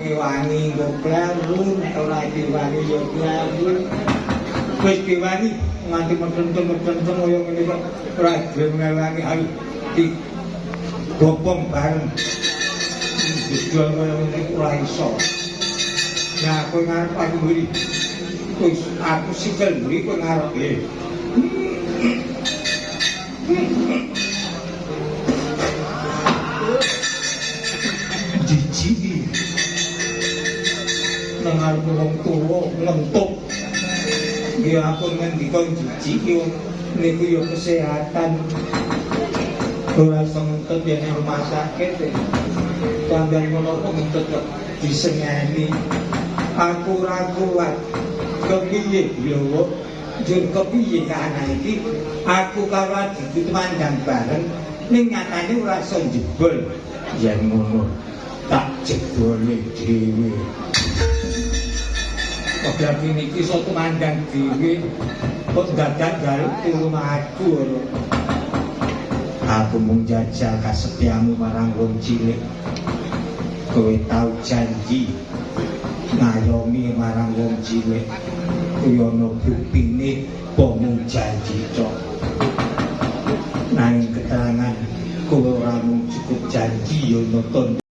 Wangi nggo kleru, nek ora diwangi ya kleru. Wis diwangi nganti metentung-metentung kaya ngene kok ora gelem ngewangi, ayo digopong bareng. Jedol kaya ngene ora iso. Nah, kowe ngarep aku mburi. Wis aku sikil mburi kowe ngarep. Jijiki. Nang ngarep wong tuwa ngentuk. Nggih aku ngendika jijiki wong niku ya kesehatan. Ora iso ngentut yen nang rumah sakit. Sampeyan ngono kok ngentut kok disengeni. Aku ora kuat. Kepiye yo? Njur kepiye kahanan iki? Aku karo adikku tumandang bareng ning nyatane ora iso njebol. Yen ngono tak jebole dhewe. Kok lagi niki iso tumandang dhewe kok dadak njaluk tulung aku lho. Aku mung jajal kasetyamu marang wong cilik. Kowe tau janji ngayomi marang wong cilik. Kuwi ana buktine apa mung janji tok. Nanging keterangan kowe ora mung cukup janji ya ana.